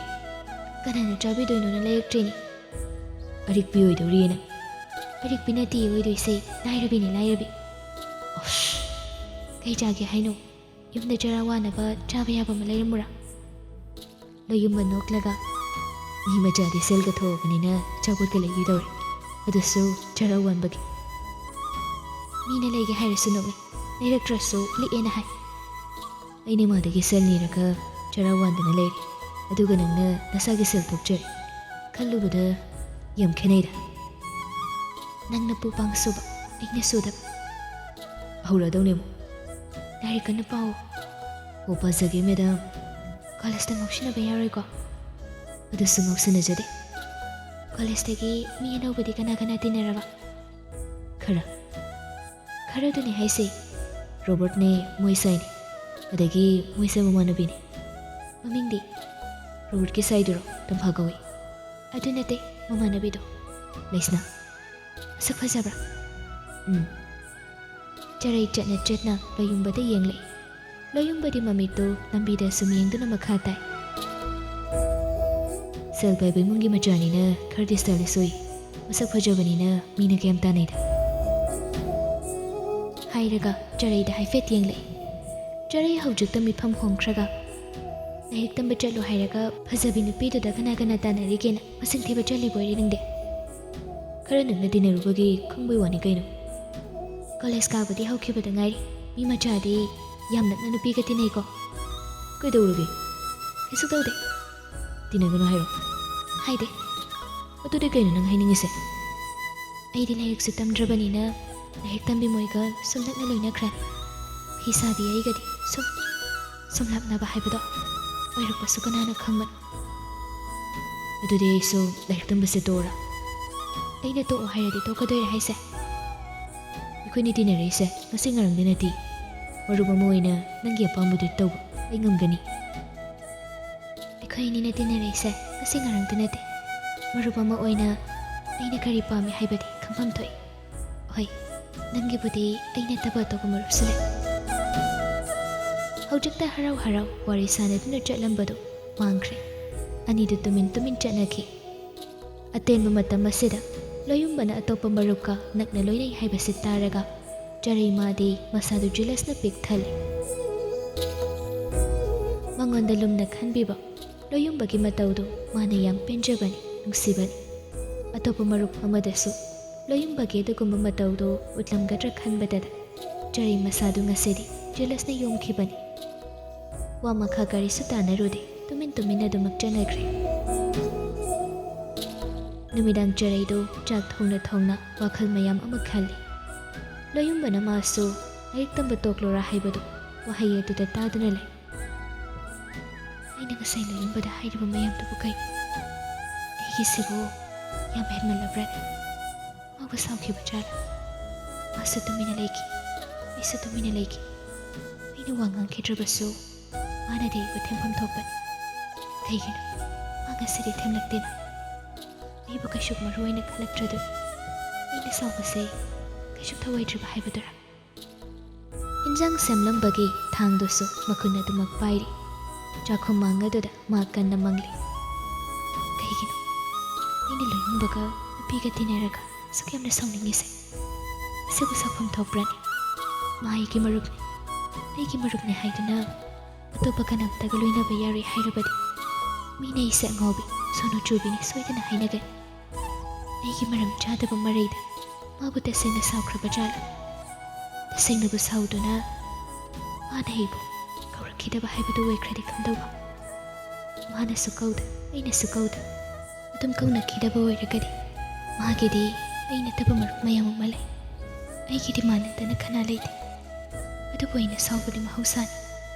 ꯀꯅꯥꯅ ꯆꯥꯕꯤꯗꯣꯏꯅꯣꯅ ꯂꯩꯔꯛꯇ꯭ꯔꯤꯅꯤ꯫ ꯑꯔꯤꯛꯄꯤ ꯑꯣꯏꯗꯧꯔꯤꯌꯦ ꯅꯪ꯫" "ꯑꯔꯤꯛꯄꯤ ꯅꯠꯇꯦ ꯑꯣꯏꯗꯣꯏꯁꯦ, ꯂꯥꯏꯔꯕꯤꯅꯦ, ꯂꯥꯏꯔꯕꯤ꯫" "ꯑꯁ, ꯀꯩ ꯆꯥꯒꯦ ꯍꯥꯏꯅꯣ? ꯌꯨꯝꯗ ꯆꯔꯥ ꯋꯥꯅꯕ ꯆꯥꯕ ꯌꯥꯕ ꯑꯃ ꯂꯩꯔꯝꯃꯨꯔꯥ?" ꯂꯣꯌꯨꯝꯕ ꯅꯣꯛꯂꯒ, "ꯃꯤ ꯃꯆꯥꯗꯤ ꯁꯦꯜꯒ ꯊꯣꯛꯑꯕꯅꯤꯅ ꯑꯆꯥꯄꯣꯠꯀ ꯂꯩꯕꯤꯗꯧꯔꯦ꯫ ꯑꯗꯨꯁꯨ ꯆꯔꯥ ꯋꯥꯟꯕꯒꯤ꯫ ꯃꯤꯅ ꯂꯩꯒꯦ ꯍꯥꯏꯔꯁꯨ ꯅꯣꯛꯅꯩ, ꯂꯩꯔꯛꯇ꯭ꯔꯁꯨ ꯂꯤꯛꯑꯦꯅ ꯍꯥꯏ꯫ ꯑꯩꯅ ꯏꯃꯥꯗꯒꯤ ꯁꯦꯜ ꯅꯤꯔꯒ ꯆꯔꯥ ꯋꯥꯟꯗꯅ ꯂꯩꯔꯤ꯫ ꯑꯗꯨꯒ ꯅꯪꯅ ꯅꯁꯥꯒꯤ ꯁꯦꯜ ꯊꯣꯛꯆꯔꯦ꯫ ꯈꯜꯂꯨꯕꯗ ꯌꯥꯝ ꯈꯦꯠꯅꯩꯗ꯫ ꯅꯪꯅ ꯄꯨ ꯄꯥꯡ ꯁꯨꯕ, ꯑꯩꯅ ꯁꯨꯗꯕ꯫ ꯍꯧꯔꯗꯧꯅꯦ ꯑꯃꯨꯛ꯫ ꯂꯥꯏꯔꯤꯛ ꯀꯟꯅ ꯄꯥꯎ꯫" "ꯑꯣ, ꯄꯥꯖꯒꯦ, ꯃꯦꯗꯥꯝ꯫" "ꯀꯣꯂꯦꯖꯇ ꯉꯥꯎꯁꯤꯟꯅꯕ ꯌꯥꯔꯣꯏꯀꯣ?" "ꯑꯗꯨꯁꯨ ꯉꯥꯎꯁꯤꯟꯅꯖꯗꯦ꯫" "ꯀꯣꯂꯦꯖꯇꯒꯤ ꯃꯤ ꯑꯅꯧꯕꯗꯤ ꯀꯅꯥ ꯀꯅꯥ ꯇꯤꯟꯅꯔꯕ?" "ꯈꯔ꯫" "ꯈꯔꯗꯨꯅꯤ ꯍꯥꯏꯁꯦ꯫ ꯔꯣꯕꯔꯠꯅꯦ, ꯃꯣꯏ ꯁꯥꯏꯅꯦ꯫ ꯑꯗꯒꯤ ꯃꯣꯏ ꯁꯥꯏ ꯃꯃꯥꯟꯅꯕꯤꯅꯦ꯫ ꯃꯃꯤꯡꯗꯤ?" "ꯔꯣꯕꯔꯠꯀꯤ ꯁꯥꯏꯗꯨꯔꯣ? ꯇꯝꯐꯥ ꯀꯧꯏ꯫" "ꯑꯗꯨ ꯅꯠꯇꯦ, ꯃꯃꯥꯟꯅꯕꯤꯗꯣ꯫" "ꯂꯩꯁꯅꯥ꯫ ꯃꯁꯛ ꯐꯖꯕ꯭ꯔꯥ?" "ꯎꯝ꯫" ꯆꯔꯩ ꯆꯠꯅ ꯆꯠꯅ ꯂꯣꯌꯨꯝꯕꯗ ꯌꯦꯡꯂꯛꯏ꯫ ꯂꯣꯌꯨꯝꯕꯗꯤ ꯃꯃꯤꯠꯇꯨ ꯂꯝꯕꯤꯗ ꯁꯨꯝ ꯌꯦꯡꯗꯨꯅ ꯃꯈꯥ ꯇꯥꯏ꯫ "ꯁꯦꯜ ꯄꯥꯏꯕ ꯏꯃꯨꯡꯒꯤ ꯃꯆꯥꯅꯤꯅ ꯈꯔꯗꯤ stylish ꯑꯣꯏ꯫ ꯃꯁꯛ ꯐꯖꯕꯅꯤꯅ ꯃꯤꯅ ꯀꯌꯥꯝ ꯇꯥꯟꯅꯩꯗ꯫" ꯍꯥꯏꯔꯒ ꯆꯔꯩꯗ ꯍꯥꯏꯐꯦꯠ ꯌꯦꯡꯂꯛꯏ꯫ ꯆꯔꯩ ꯍꯧꯖꯤꯛꯇ ꯃꯤꯐꯝ ꯍꯣꯡꯈ꯭ꯔꯒ, "ꯂꯥꯏꯔꯤꯛ ꯇꯝꯕ ꯆꯠꯂꯣ ꯍꯥꯏꯔꯒ ꯐꯖꯕꯤ ꯅꯨꯄꯤꯗꯨꯗ ꯀꯅꯥ ꯀꯅꯥ ꯇꯥꯟꯅꯔꯤꯒꯦꯅ ꯃꯁꯤꯡ ꯊꯤꯕ ꯆꯠꯂꯤꯕꯣꯏꯔꯦ ꯅꯪꯗꯤ꯫ ꯈꯔ ꯅꯛꯅ ꯇꯤꯟꯅꯔꯨꯕꯒꯤ ꯈꯪꯕꯩ ꯋꯥꯅꯤ ꯀꯩꯅꯣ꯫ ꯀꯣꯂꯦꯖ ꯀꯥꯕꯗꯤ ꯍꯧꯈꯤꯕꯗ ꯉꯥꯏꯔꯤ꯫ ꯃꯤ ꯃꯆꯥꯗꯤ ꯌꯥꯝ ꯅꯛꯅ ꯅꯨꯄꯤꯒ ꯇꯤꯟꯅꯩꯀꯣ꯫" "ꯀꯩꯗꯧꯔꯒꯦ?" "ꯀꯩꯁꯨ ꯇꯧꯗꯦ꯫" "ꯇꯤꯟꯅꯒꯅꯨ ꯍꯥꯏꯔꯣ?" "ꯍꯥꯏꯗꯦ꯫" "ꯑꯗꯨꯗꯤ ꯀꯩꯅꯣ ꯅꯪ ꯍꯥꯏꯅꯤꯡꯉꯤꯁꯦ?" "ꯑꯩꯗꯤ ꯂꯥꯏꯔꯤꯛꯁꯨ ꯇꯝꯗ꯭ꯔꯕꯅꯤꯅ ꯂꯥꯏꯔꯤꯛ ꯇꯝꯕꯤ ꯃꯣꯏꯒ ꯁꯨꯝ ꯅꯛꯅ ꯂꯣꯏꯅꯈ꯭ꯔꯦ꯫ ꯐꯤ ꯁꯥꯕꯤ ꯑꯩꯒꯗꯤ ꯁꯨꯝ, ꯁꯨꯝ ꯂꯥꯞꯅꯕ ꯍꯥꯏꯕꯗꯣ ꯑꯣꯏꯔꯛꯄꯁꯨ ꯀꯅꯥꯅ ꯈꯪꯕꯅꯣ꯫" "ꯑꯗꯨꯗꯤ ꯑꯩꯁꯨ ꯂꯥꯏꯔꯤꯛ ꯇꯝꯕꯁꯦ ꯇꯣꯛꯑꯣꯔꯥ?" "ꯑꯩꯅ ꯇꯣꯛꯑꯣ ꯍꯥꯏꯔꯗꯤ ꯇꯣꯛꯀꯗꯣꯏꯔꯥ ꯍꯥꯏꯁꯦ?" "ꯑꯩꯈꯣꯏꯅꯤ ꯇꯤꯟꯅꯔꯛꯏꯁꯦ ꯉꯁꯤ ꯉꯔꯥꯡꯗꯤ ꯅꯠꯇꯦ꯫ ꯃꯔꯨꯞ ꯑꯃ ꯑꯣꯏꯅ ꯅꯪꯒꯤ ꯑꯄꯥꯝꯕꯗꯨ ꯇꯧꯕ ꯑꯩ ꯉꯝꯒꯅꯤ꯫ ꯑꯩꯈꯣꯏ ꯑꯅꯤꯅ ꯇꯤꯟꯅꯔꯛꯏꯁꯦ ꯉꯁꯤ ꯉꯔꯥꯡꯇ ꯅꯠꯇꯦ꯫ ꯃꯔꯨꯞ ꯑꯃ ꯑꯣꯏꯅ ꯑꯩꯅ ꯀꯔꯤ ꯄꯥꯝꯃꯤ ꯍꯥꯏꯕꯗꯤ ꯈꯪꯐꯝ ꯊꯣꯛꯏ꯫ ꯍꯣꯏ, ꯅꯪꯒꯤꯕꯨꯗꯤ ꯑꯩ ꯅꯠꯇꯕ ꯑꯇꯣꯞꯄ ꯃꯔꯨꯞꯁꯨ ꯂꯩ꯫ ꯍꯧꯖꯤꯛꯇ ꯍꯔꯥꯎ ꯍꯔꯥꯎ ꯋꯥꯔꯤ ꯁꯥꯟꯅꯗꯨꯅ ꯆꯠꯂꯝꯕꯗꯨ ꯃꯥꯡꯈ꯭ꯔꯦ꯫ ꯑꯅꯤꯗꯨ ꯇꯨꯃꯤꯟ ꯇꯨꯃꯤꯟ ꯆꯠꯅꯈꯤ꯫ ꯑꯇꯦꯟꯕ ꯃꯇꯝ ꯑꯁꯤꯗ ꯂꯣꯌꯨꯝꯕꯅ ꯑꯇꯣꯞꯄ ꯃꯔꯨꯞꯀ ꯅꯛꯅ ꯂꯣꯏꯅꯩ ꯍꯥꯏꯕꯁꯤ ꯇꯥꯔꯒ ꯆꯔꯩꯃꯥꯗꯤ ꯃꯁꯥꯗꯨ ꯖꯤꯂꯁꯅ ꯄꯤꯛ ꯊꯜꯂꯤ꯫ ꯃꯉꯣꯟꯗ ꯂꯨꯝꯅ ꯈꯟꯕꯤꯕ ꯂꯣꯌꯨꯝꯕꯒꯤ ꯃꯇꯧꯗꯨ ꯃꯥꯅ ꯌꯥꯝ ꯄꯦꯟꯖꯕꯅꯤ, ꯅꯨꯡꯁꯤꯕꯅꯤ꯫ ꯑꯇꯣꯞꯄ ꯃꯔꯨꯞ ꯑꯃꯗꯁꯨ ꯂꯣꯌꯨꯝꯕꯒꯤ ꯑꯗꯨꯒꯨꯝꯕ ꯃꯇꯧꯗꯨ ꯎꯠꯂꯝꯒꯗ꯭ꯔꯥ ꯈꯟꯕꯗꯗ ꯆꯔꯩ ꯃꯁꯥꯗꯨ ꯉꯁꯤꯗꯤ ꯖꯤꯂꯁꯅ ꯌꯣꯝꯈꯤꯕꯅꯤ꯫ ꯋꯥ ꯃꯈꯥ ꯀꯔꯤꯁꯨ ꯇꯥꯅꯔꯨꯗꯦ, ꯇꯨꯃꯤꯟ ꯇꯨꯃꯤꯟ ꯑꯗꯨꯃꯛ ꯆꯠꯅꯈ꯭ꯔꯦ꯫ ꯅꯨꯃꯤꯗꯥꯡ ꯆꯔꯩꯗꯨ ꯆꯥꯛ ꯊꯣꯡꯅ ꯊꯣꯡꯅ ꯋꯥꯈꯜ ꯃꯌꯥꯝ ꯑꯃ ꯈꯜꯂꯤ꯫ ꯂꯣꯌꯨꯝꯕꯅ ꯃꯥꯁꯨ ꯂꯥꯏꯔꯤꯛ ꯇꯝꯕ ꯇꯣꯛꯂꯣꯔꯥ ꯍꯥꯏꯕꯗꯨ ꯋꯥꯍꯩ ꯑꯗꯨꯗ ꯇꯥꯗꯨꯅ ꯂꯩ꯫ ꯑꯩꯅ ꯉꯁꯥꯏ ꯂꯣꯌꯨꯝꯕꯗ ꯍꯥꯏꯔꯤꯕ ꯃꯌꯥꯝꯗꯨꯕꯨ ꯀꯩ? ꯑꯩꯒꯤꯁꯤꯕꯨ ꯌꯥꯝ ꯍꯦꯟꯃꯜꯂꯕ꯭ꯔꯥꯅꯦ? ꯃꯥꯕꯨ ꯁꯥꯎꯈꯤꯕ ꯖꯥꯠꯂ? ꯃꯥꯁꯨ ꯇꯨꯃꯤꯟꯅ ꯂꯩꯈꯤ, ꯑꯩꯁꯨ ꯇꯨꯃꯤꯟꯅ ꯂꯩꯈꯤ꯫ ꯑꯩꯅ ꯋꯥ ꯉꯥꯡꯈꯤꯗ꯭ꯔꯕꯁꯨ ꯃꯥꯅꯗꯤ ꯑꯩꯕꯨ ꯊꯦꯝꯐꯝ ꯊꯣꯛꯄꯅꯤ꯫ ꯀꯩꯒꯤꯅꯣ ꯃꯥ ꯉꯁꯤꯗꯤ ꯊꯦꯝꯂꯛꯇꯦꯅ? ꯑꯩꯕꯨ ꯀꯩꯁꯨ ꯃꯔꯨ ꯑꯣꯏꯅ ꯈꯜꯂꯛꯇ꯭ꯔꯗꯨꯅ ꯑꯩꯅ ꯁꯥꯎꯕꯁꯦ ꯀꯩꯁꯨ ꯊꯧꯑꯣꯏꯗ꯭ꯔꯤꯕ ꯍꯥꯏꯕꯗꯨꯔꯥ? ꯏꯟꯖꯥꯡ ꯁꯦꯝꯂꯝꯕꯒꯤ ꯊꯥꯡꯗꯨꯁꯨ ꯃꯈꯨꯟ ꯑꯗꯨꯃꯛ ꯄꯥꯏꯔꯤ꯫ ꯆꯥꯛꯈꯨꯝ ꯃꯥꯡ ꯑꯗꯨꯗ ꯃꯥ ꯀꯟꯅ ꯃꯪꯂꯤ꯫ ꯀꯩꯒꯤꯅꯣ ꯑꯩꯅ ꯂꯣꯏꯅꯤꯡꯕꯒ ꯅꯨꯄꯤꯒ ꯇꯤꯟꯅꯔꯒ ꯑꯁꯨꯛ ꯌꯥꯝꯅ ꯁꯥꯎꯅꯤꯡꯉꯤꯁꯦ? ꯑꯁꯤꯕꯨ ꯁꯥꯎꯐꯝ ꯊꯣꯛꯄ꯭ꯔꯥꯅꯦ? ꯃꯥ ꯑꯩꯒꯤ ꯃꯔꯨꯞꯅꯤ, ꯑꯩꯒꯤ ꯃꯔꯨꯞꯅꯤ ꯍꯥꯏꯗꯨꯅ ꯑꯇꯣꯞꯄ ꯀꯅꯥꯝꯇꯒ ꯂꯣꯏꯅꯕ ꯌꯥꯔꯣꯏ ꯍꯥꯏꯔꯕꯗꯤ ꯃꯤꯅ ꯑꯩꯁꯦ ꯑꯉꯥꯎꯕꯤ, ꯁꯣꯅꯣ ꯆꯨꯕꯤꯅꯤ ꯁꯣꯏꯗꯅ ꯍꯥꯏꯅꯒꯅꯤ꯫ ꯑꯩꯒꯤ ꯃꯔꯝ ꯆꯥꯗꯕ ꯃꯔꯩꯗ ꯃꯥꯕꯨ ꯇꯁꯦꯡꯅ ꯁꯥꯎꯈ꯭ꯔꯕ ꯖꯥꯠꯂ? ꯇꯁꯦꯡꯅꯕꯨ ꯁꯥꯎꯗꯨꯅ ꯃꯥꯅ ꯑꯩꯕꯨ ꯀꯧꯔꯛꯈꯤꯗꯕ ꯍꯥꯏꯕꯗꯨ ꯑꯣꯏꯈ꯭ꯔꯗꯤ ꯀꯝꯗꯧꯕ? ꯃꯥꯅꯁꯨ ꯀꯧꯗ, ꯑꯩꯅꯁꯨ ꯀꯧꯗ ꯑꯗꯨꯝ ꯀꯧꯅꯈꯤꯗꯕ ꯑꯣꯏꯔꯒꯗꯤ ꯃꯥꯒꯤꯗꯤ ꯑꯩ ꯅꯠꯇꯕ ꯃꯔꯨꯞ ꯃꯌꯥꯝ ꯑꯃ ꯂꯩ꯫ ꯑꯩꯒꯤꯗꯤ ꯃꯥ ꯅꯠꯇꯅ ꯀꯅꯥ ꯂꯩꯇꯦ꯫ ꯑꯗꯨꯕꯨ ꯑꯩꯅ ꯁꯥꯎꯕꯗꯤ ꯃꯍꯧꯁꯥꯅꯤ꯫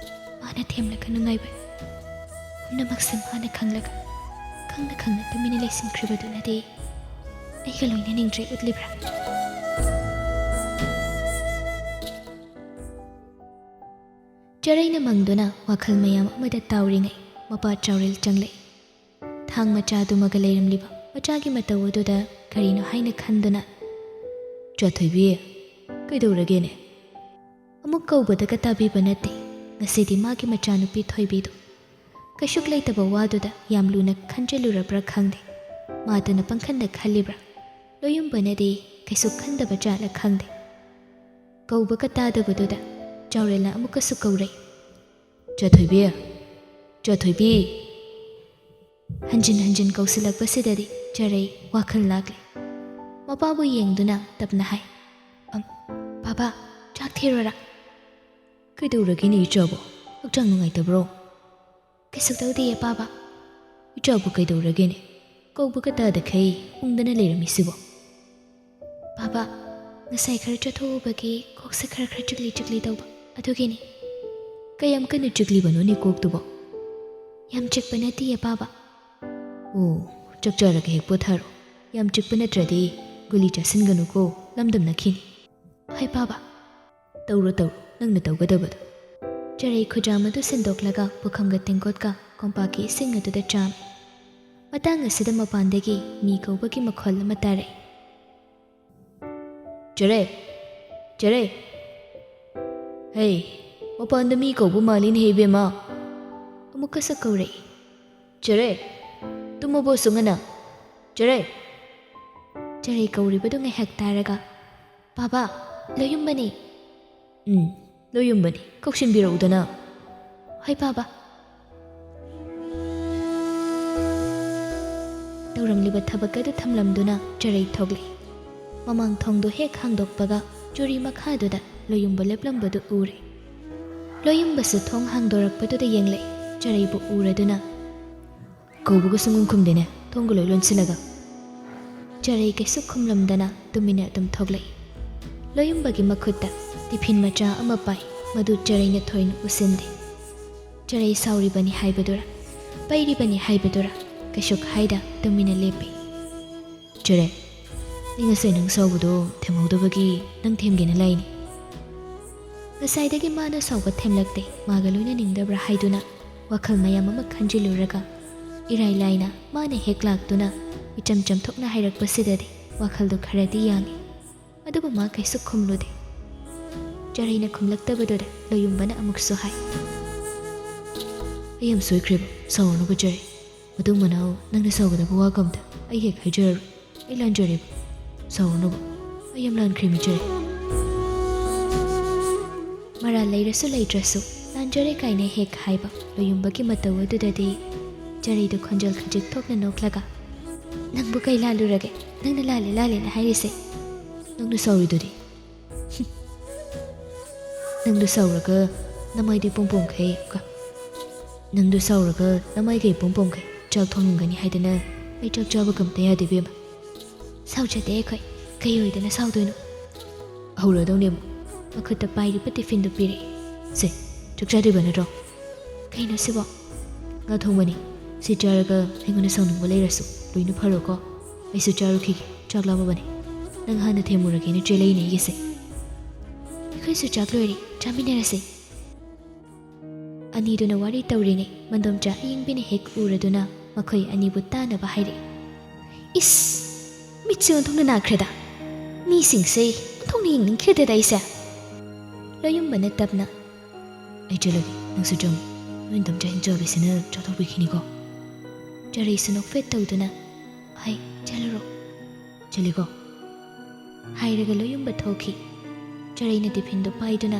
ꯃꯥꯅ ꯊꯦꯝꯂꯒ ꯅꯨꯡꯉꯥꯏꯕꯅꯤ꯫ ꯄꯨꯝꯅꯃꯛꯁꯦ ꯃꯥꯅ ꯈꯪꯂꯒ ꯈꯪꯅ ꯈꯪꯅ ꯇꯨꯃꯤꯟꯅ ꯂꯩꯁꯤꯟꯈ꯭ꯔꯤꯕꯗꯨꯅꯗꯤ ꯑꯩꯒ ꯂꯣꯏꯅꯅꯤꯡꯗ꯭ꯔꯦ ꯎꯠꯂꯤꯕ꯭ꯔꯥ? ꯆꯔꯩꯅ ꯃꯪꯗꯨꯅ ꯋꯥꯈꯜ ꯃꯌꯥꯝ ꯑꯃꯗ ꯇꯥꯎꯔꯤꯉꯩ ꯃꯄꯥ ꯆꯥꯎꯔꯦꯜ ꯆꯪꯂꯛꯏ꯫ ꯊꯥꯡ ꯃꯆꯥꯗꯨꯃꯒ ꯂꯩꯔꯝꯂꯤꯕ ꯃꯆꯥꯒꯤ ꯃꯇꯧ ꯑꯗꯨꯗ ꯀꯔꯤꯅꯣ ꯍꯥꯏꯅ ꯈꯟꯗꯨꯅ, "ꯆꯥꯊꯣꯏꯕꯤ, ꯀꯩꯗꯧꯔꯒꯦꯅꯦ?" ꯑꯃꯨꯛ ꯀꯧꯕꯗꯒ ꯇꯥꯕꯤꯕ ꯅꯠꯇꯦ꯫ ꯉꯁꯤꯗꯤ ꯃꯥꯒꯤ ꯃꯆꯥꯅꯨꯄꯤ ꯊꯣꯏꯕꯤꯗꯨ ꯀꯩꯁꯨꯛ ꯂꯩꯇꯕ ꯋꯥꯗꯨꯗ ꯌꯥꯝ ꯂꯨꯅ ꯈꯟꯖꯜꯂꯨꯔꯕ꯭ꯔꯥ ꯈꯪꯗꯦ꯫ ꯃꯥꯗꯨꯅ ꯄꯪꯈꯟꯗ ꯈꯜꯂꯤꯕ꯭ꯔꯥ? ꯂꯣꯌꯨꯝꯕꯅꯗꯤ ꯀꯩꯁꯨ ꯈꯟꯗꯕ ꯖꯥꯠꯂ ꯈꯪꯗꯦ꯫ ꯀꯧꯕꯒ ꯇꯥꯗꯕꯗꯨꯗ ꯆꯥꯎꯔꯦꯜꯅ ꯑꯃꯨꯛꯀꯁꯨ ꯀꯧꯔꯛꯏ, "ꯆꯥꯊꯣꯏꯕꯤ, ꯆꯥꯊꯣꯏꯕꯤ!" ꯍꯟꯖꯤꯟ ꯍꯟꯖꯤꯟ ꯀꯧꯁꯤꯜꯂꯛꯄꯁꯤꯗꯗꯤ ꯆꯔꯩ ꯋꯥꯈꯜ ꯂꯥꯛꯂꯦ꯫ ꯃꯄꯥꯕꯨ ꯌꯦꯡꯗꯨꯅ ꯇꯞꯅ ꯍꯥꯏ, "ꯑꯝ, ꯕꯥꯕꯥ, ꯆꯥꯛ ꯊꯤꯔꯣꯔꯥ?" "ꯀꯩꯗꯧꯔꯒꯦꯅꯦ ꯏꯆꯥꯕꯣ? ꯍꯛꯆꯥꯡ ꯅꯨꯡꯉꯥꯏꯇꯕ꯭ꯔꯣ?" "ꯀꯩꯁꯨ ꯇꯧꯗꯤꯌꯦ ꯄꯥꯕ꯫" "ꯏꯆꯥꯕꯨ ꯀꯩꯗꯧꯔꯒꯦꯅꯦ? ꯀꯧꯕꯒ ꯇꯥꯗꯈꯩ ꯎꯪꯗꯅ ꯂꯩꯔꯝꯃꯤꯁꯤꯕꯣ?" "ꯄꯥꯕ, ꯉꯁꯥꯏ ꯈꯔ ꯆꯠꯊꯣꯛꯎꯕꯒꯤ ꯀꯣꯛꯁꯦ ꯈꯔ ꯈꯔ ꯆꯤꯛꯂꯤ ꯆꯤꯛꯂꯤ ꯇꯧꯕ, ꯑꯗꯨꯒꯤꯅꯤ꯫" "ꯀꯌꯥꯝ ꯀꯟꯅ ꯆꯤꯛꯂꯤꯕꯅꯣꯅꯦ ꯀꯣꯛꯇꯨꯕꯣ?" "ꯌꯥꯝ ꯆꯤꯛꯄ ꯅꯠꯇꯤꯌꯦ ꯄꯥꯕ꯫" "ꯑꯣ, ꯆꯥꯛ ꯆꯥꯔꯒ ꯍꯦꯛ ꯄꯣꯊꯥꯔꯣ꯫ ꯌꯥꯝ ꯆꯤꯛꯄ ꯅꯠꯇ꯭ꯔꯗꯤ ꯒꯨꯂꯤ ꯆꯥꯁꯤꯟꯒꯅꯨꯀꯣ, ꯂꯝꯗꯝꯅꯈꯤꯅꯤ꯫" "ꯍꯣꯏ ꯄꯥꯕ꯫" "ꯇꯧꯔꯣ ꯇꯧꯔꯣ, ꯅꯪꯅ ꯇꯧꯒꯗꯕꯗꯣ꯫" ꯆꯔꯩ ꯈꯨꯖꯥꯝ ꯑꯗꯨ ꯁꯤꯟꯗꯣꯛꯂꯒ ꯄꯨꯈꯝꯒ ꯇꯦꯡꯀꯣꯠꯀ ꯀꯣꯝꯄꯥꯛꯀꯤ ꯏꯁꯤꯡ ꯑꯗꯨꯗ ꯆꯥꯝꯃꯤ꯫ ꯃꯇꯥꯡ ꯑꯁꯤꯗ ꯃꯄꯥꯟꯗꯒꯤ ꯃꯤ ꯀꯧꯕꯒꯤ ꯃꯈꯣꯜ ꯑꯃ ꯇꯥꯔꯛꯏ꯫ "ꯆꯔꯩ! ꯆꯔꯩ! ꯍꯩ, ꯃꯄꯥꯟꯗ ꯃꯤ ꯀꯧꯕ ꯃꯥꯜꯂꯤꯅꯦ ꯏꯕꯦꯝꯃ꯫" ꯑꯃꯨꯛꯀꯁꯨ ꯀꯧꯔꯛꯏ꯫ "ꯆꯔꯩ! ꯇꯨꯝꯃꯕꯣ ꯁꯨꯡꯉꯅ? ꯆꯔꯩ!" ꯆꯔꯩ ꯀꯧꯔꯤꯕꯗꯨ ꯉꯥꯏꯍꯥꯛ ꯇꯥꯔꯒ, "ꯄꯥꯕ, ꯂꯣꯌꯨꯝꯕꯅꯤ꯫" "ꯎꯝ, ꯂꯣꯌꯨꯝꯕꯅꯤ, ꯀꯧꯁꯤꯟꯕꯤꯔꯛꯎꯗꯅ꯫" "ꯍꯣꯏ ꯄꯥꯕ꯫" ꯇꯧꯔꯝꯂꯤꯕ ꯊꯕꯛ ꯑꯗꯨ ꯊꯝꯂꯝꯗꯨꯅ ꯆꯔꯩ ꯊꯣꯛꯂꯛꯏ꯫ ꯃꯃꯥꯡ ꯊꯣꯡꯗꯨ ꯍꯦꯛ ꯍꯥꯡꯗꯣꯛꯄꯒ ꯆꯨꯔꯤ ꯃꯈꯥꯗꯨꯗ ꯂꯣꯌꯨꯝꯕ ꯂꯦꯞꯂꯝꯕꯗꯨ ꯎꯔꯦ꯫ ꯂꯣꯌꯨꯝꯕꯁꯨ ꯊꯣꯡ ꯍꯥꯡꯗꯣꯔꯛꯄꯗꯨꯗ ꯌꯦꯡꯂꯛꯏ꯫ ꯆꯔꯩꯕꯨ ꯎꯔꯗꯨꯅ, "ꯀꯧꯕꯒ ꯁꯨꯡꯈꯨꯝ ꯈꯨꯝꯗꯦꯅꯦ, ꯊꯣꯡꯒ ꯂꯣꯏ ꯂꯣꯟꯁꯤꯜꯂꯒ꯫" ꯆꯔꯩ ꯀꯩꯁꯨ ꯈꯨꯝꯂꯝꯗꯅ ꯇꯨꯃꯤꯟꯅ ꯑꯗꯨꯝ ꯊꯣꯛꯂꯛꯏ꯫ ꯂꯣꯌꯨꯝꯕꯒꯤ ꯃꯈꯨꯠꯇ ꯇꯤꯐꯤꯟ ꯃꯆꯥ ꯑꯃ ꯄꯥꯏ, ꯃꯗꯨ ꯆꯔꯩꯅ ꯊꯣꯏꯅ ꯎꯁꯤꯟꯗꯦ꯫ ꯆꯔꯩ ꯁꯥꯎꯔꯤꯕꯅꯤ ꯍꯥꯏꯕꯗꯨꯔ, ꯄꯩꯔꯤꯕꯅꯤ ꯍꯥꯏꯕꯗꯨꯔ, ꯀꯩꯁꯨꯛ ꯍꯥꯏꯗ ꯇꯨꯃꯤꯟꯅ ꯂꯦꯞꯄꯤ꯫ "ꯆꯔꯩ, ꯑꯩ ꯉꯁꯥꯏ ꯅꯪ ꯁꯥꯎꯕꯗꯣ ꯊꯦꯝꯍꯧꯗꯕꯒꯤ ꯅꯪ ꯊꯦꯝꯒꯦꯅ ꯂꯥꯛꯏꯅꯤ꯫" ꯉꯁꯥꯏꯗꯒꯤ ꯃꯥꯅ ꯁꯥꯎꯕ ꯊꯦꯝꯂꯛꯇꯦ, ꯃꯥꯒ ꯂꯣꯏꯅꯅꯤꯡꯗꯕ꯭ꯔꯥ ꯍꯥꯏꯗꯨꯅ ꯋꯥꯈꯜ ꯃꯌꯥꯝ ꯑꯃ ꯈꯟꯖꯤꯜꯂꯨꯔꯒ ꯏꯔꯥꯏ ꯂꯥꯏꯅ ꯃꯥꯅ ꯍꯦꯛ ꯂꯥꯛꯇꯨꯅ ꯏꯆꯝ ꯆꯝꯊꯣꯛꯅ ꯍꯥꯏꯔꯛꯄꯁꯤꯗꯗꯤ ꯋꯥꯈꯜꯗꯨ ꯈꯔꯗꯤ ꯌꯥꯡꯏ꯫ ꯑꯗꯨꯕꯨ ꯃꯥ ꯀꯩꯁꯨ ꯈꯨꯝꯂꯨꯗꯦ꯫ ꯆꯔꯩꯅ ꯈꯨꯝꯂꯛꯇꯕꯗꯨꯗ ꯂꯣꯌꯨꯝꯕꯅ ꯑꯃꯨꯛꯁꯨ ꯍꯥꯏ, "ꯑꯩ ꯌꯥꯝ ꯁꯣꯏꯈ꯭ꯔꯦꯕ, ꯁꯥꯎꯔꯅꯨꯕ ꯆꯔꯩ꯫ ꯃꯇꯨꯡ ꯃꯅꯥꯎ ꯅꯪꯅ ꯁꯥꯎꯒꯗꯕ ꯋꯥꯒ ꯑꯝꯇ ꯑꯩ ꯍꯦꯛ ꯍꯥꯏꯖꯔꯔꯣꯏ꯫ ꯑꯩ ꯂꯥꯟꯖꯔꯦꯕ, ꯁꯥꯎꯔꯅꯨꯕ꯫ ꯑꯩ ꯌꯥꯝ ꯂꯥꯟꯈ꯭ꯔꯦ ꯃꯤꯆꯔꯦ꯫" ꯃꯔꯥꯜ ꯂꯩꯔꯁꯨ ꯂꯩꯇ꯭ꯔꯁꯨ ꯂꯥꯟꯖꯔꯦ ꯀꯥꯏꯅ ꯍꯦꯛ ꯍꯥꯏꯕ ꯂꯣꯌꯨꯝꯕꯒꯤ ꯃꯇꯧ ꯑꯗꯨꯗꯗꯤ ꯆꯔꯩꯗꯨ ꯈꯣꯟꯖꯦꯜ ꯈꯖꯤꯛ ꯊꯣꯛꯅ ꯅꯣꯛꯂꯒ, "ꯅꯪꯕꯨ ꯀꯩ ꯂꯥꯜꯂꯨꯔꯒꯦ? ꯅꯪꯅ ꯂꯥꯜꯂꯦ ꯂꯥꯜꯂꯦꯅ ꯍꯥꯏꯔꯤꯁꯦ?" "ꯅꯪꯅ ꯁꯥꯎꯔꯤꯗꯨꯗꯤ꯫" "ꯅꯪꯗꯣ ꯁꯥꯎꯔꯒ ꯅꯃꯥꯏꯗꯤ ꯄꯣꯝ ꯄꯣꯝꯈꯩ ꯀ-, ꯅꯪꯗꯣ ꯁꯥꯎꯔꯒ ꯅꯃꯥꯏꯒꯩ ꯄꯣꯝ ꯄꯣꯝꯈꯩ ꯆꯥꯛ ꯊꯣꯡꯉꯝꯒꯅꯤ ꯍꯥꯏꯗꯅ ꯑꯩ ꯆꯥꯛ ꯆꯥꯕꯒ ꯑꯝꯇ ꯌꯥꯗꯦ ꯏꯕꯦꯝꯃ꯫" "ꯁꯥꯎꯖꯗꯦ ꯑꯩꯈꯣꯏ꯫ ꯀꯩ ꯑꯣꯏꯗꯅ ꯁꯥꯎꯗꯣꯏꯅꯣ?" "ꯍꯧꯔꯗꯧꯅꯦ ꯑꯃꯨꯛ꯫ ꯃꯈꯨꯠꯇ ꯄꯥꯏꯔꯤꯕ ꯇꯤꯐꯤꯟꯗꯨ ꯄꯤꯔꯛꯏ꯫ ꯁꯦ, ꯆꯥꯛ ꯆꯥꯗ꯭ꯔꯤꯕ ꯅꯠꯇ꯭ꯔꯣ?" "ꯀꯩꯅꯣ ꯁꯤꯕꯣ?" "ꯉꯥ ꯊꯣꯡꯕꯅꯤ꯫ ꯁꯤ ꯆꯥꯔꯒ ꯑꯩꯉꯣꯟꯗ ꯁꯥꯎꯅꯤꯡꯕ ꯂꯩꯔꯁꯨ ꯂꯣꯏꯅ ꯐꯔꯣꯀꯣ꯫ ꯑꯩꯁꯨ ꯆꯥꯔꯨꯈꯤꯒꯦ, ꯆꯥꯛ ꯂꯥꯝꯃꯕꯅꯤ꯫ ꯅꯪ ꯍꯥꯟꯅ ꯊꯦꯝꯃꯨꯔꯒꯦꯅ ꯆꯦꯜꯂꯛꯏꯅꯦ ꯑꯩꯒꯤꯁꯦ꯫" "ꯑꯩꯈꯣꯏꯁꯨ ꯆꯥꯛ ꯂꯣꯏꯔꯦ, ꯆꯥꯃꯤꯟꯅꯔꯁꯦ꯫" ꯑꯅꯤꯗꯨꯅ ꯋꯥꯔꯤ ꯇꯧꯔꯤꯉꯩ ꯃꯟꯗꯣꯝꯆꯥ ꯑꯌꯤꯡꯕꯤꯅ ꯍꯦꯛ ꯎꯔꯗꯨꯅ ꯃꯈꯣꯏ ꯑꯅꯤꯕꯨ ꯇꯥꯅꯕ ꯍꯥꯏꯔꯛꯏ꯫ "ꯏꯁ! ꯃꯤꯠꯁꯦ ꯑꯣꯟꯊꯣꯛꯅ ꯅꯥꯈ꯭ꯔꯦꯗ꯫ ꯃꯤꯁꯤꯡꯁꯦ ꯑꯣꯟꯊꯣꯛꯅ ꯌꯦꯡꯅꯤꯡꯈ꯭ꯔꯦꯗ ꯑꯩꯁꯦ꯫" ꯂꯣꯌꯨꯝꯕꯅ ꯇꯞꯅ, "ꯑꯩ ꯆꯠꯂꯒꯦ, ꯅꯪꯁꯨ ꯆꯪꯉꯨ꯫ ꯅꯣꯏ ꯏꯟꯗꯣꯝꯆꯥ ꯍꯤꯡꯆꯥꯕꯤꯁꯤꯅ ꯆꯥꯊꯣꯛꯄꯤꯈꯤꯅꯤꯀꯣ꯫" ꯆꯔꯩꯁꯨ ꯅꯣꯛꯐꯦꯠ ꯇꯧꯗꯨꯅ, "ꯍꯩ, ꯆꯠꯂꯨꯔꯣ꯫" "ꯆꯠꯂꯤꯀꯣ꯫" ꯍꯥꯏꯔꯒ ꯂꯣꯌꯨꯝꯕ ꯊꯣꯛꯈꯤ꯫ ꯆꯔꯩꯅ ꯇꯤꯐꯤꯟꯗꯨ ꯄꯥꯏꯗꯨꯅ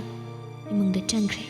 ꯏꯃꯨꯡꯗ ꯆꯪꯈ꯭ꯔꯦ꯫